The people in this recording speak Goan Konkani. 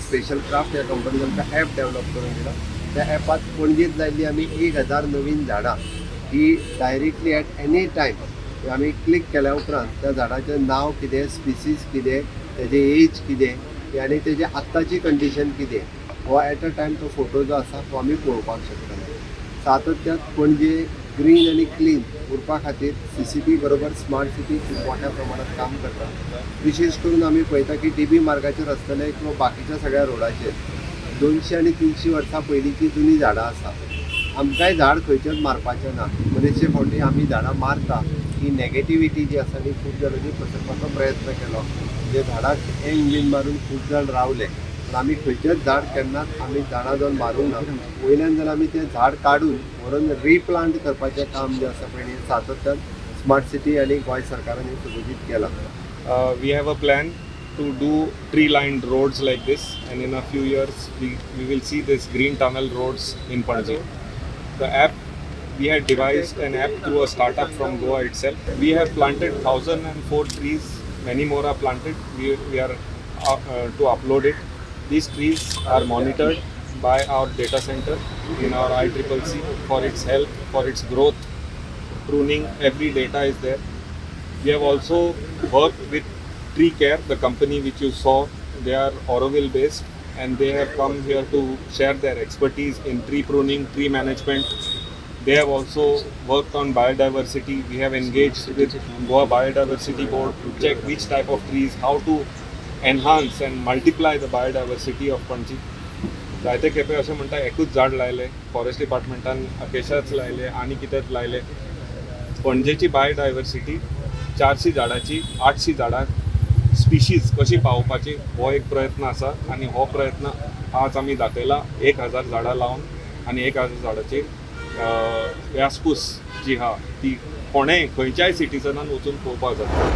स्पेशल क्राफ्ट ह्या कंपनीन आमकां ॲप डेव्हलप करून दिला. त्या ॲपात पणजेत लायल्ली आमी 1000 नवीन झाडां ही डायरेक्टली एट एनी टायम आमी क्लिक केल्या उपरांत त्या झाडाचें नांव कितें, स्पिसीस कितें, तेजें एज कितें आनी तेजी आत्ताची कंडिशन कितें, हो एट अ टायम तो फोटो जो आसा तो आमी पळोवपाक शकतले. सातत्यान पणजे ग्रीन आनी क्लीन उरपा खातीर सीसीबी बरोबर स्मार्ट सिटी खूब मोठ्या प्रमाणात काम करता. विशेश करून आमी पळयता की डीबी मार्गाचेर आसतले किंवा बाकीच्या सगळ्या रोडाचेर 200 आनी 300 वर्सां पयलींची जुनी झाडां आसा. आमकांय झाड खंयचेंच मारपाचें ना. बरेचशे फावटी आमी झाडां मारता, ही नॅगेटिविटी जी आसा ती खूब जाणांनी पसरपाचो प्रयत्न केलो. म्हणजे झाडाक एंग बीन मारून खूब जाण रावले, पूण आमी खंयचेंच झाड केन्नाच आमी जाणा जावन मारूंक ना. वयल्यान जर आमी तें झाड काडून व्हरून रिप्लांट करपाचें काम जें आसा पळय, हें सातत्यान स्मार्ट सिटी आनी गोंय सरकारान हें सुयोजीत केलां. We have a plan to do tree lined roads like this, and in a few years we will see this green tunnel roads in Panaji. The app, we had devised an app through a startup from Goa itself. We have planted 1004 trees, many more are planted. We are to upload it. These trees are monitored by our data center in our ICCC for its health, for its growth, pruning, every data is there. We have also worked with Tree Care, the company which you saw. They are Auroville based and they have come here to share their expertise in tree pruning, tree management. They have also worked on biodiversity. We have engaged with Goa Biodiversity Board to check which type of trees, how to enhance and multiply the biodiversity of Panaji. जायते खेपे अशें म्हणटा, एकूच झाड लायलें फॉरेस्ट डिपार्टमेंटान, अकेशाच लायले आनी कितेंच लायलें. पणजेची बायोडायवर्सिटी 400 झाडाची 800 झाडां स्पिशीज कशी पावोवपाची हो एक प्रयत्न आसा आनी हो प्रयत्न आज आमी दाखयला 1000 झाडां लावन. आनी 1000 झाडाची व्यासपूस जी आहा ती कोणेय खंयच्याय सिटीजनान वचून पळोवपाक जाता.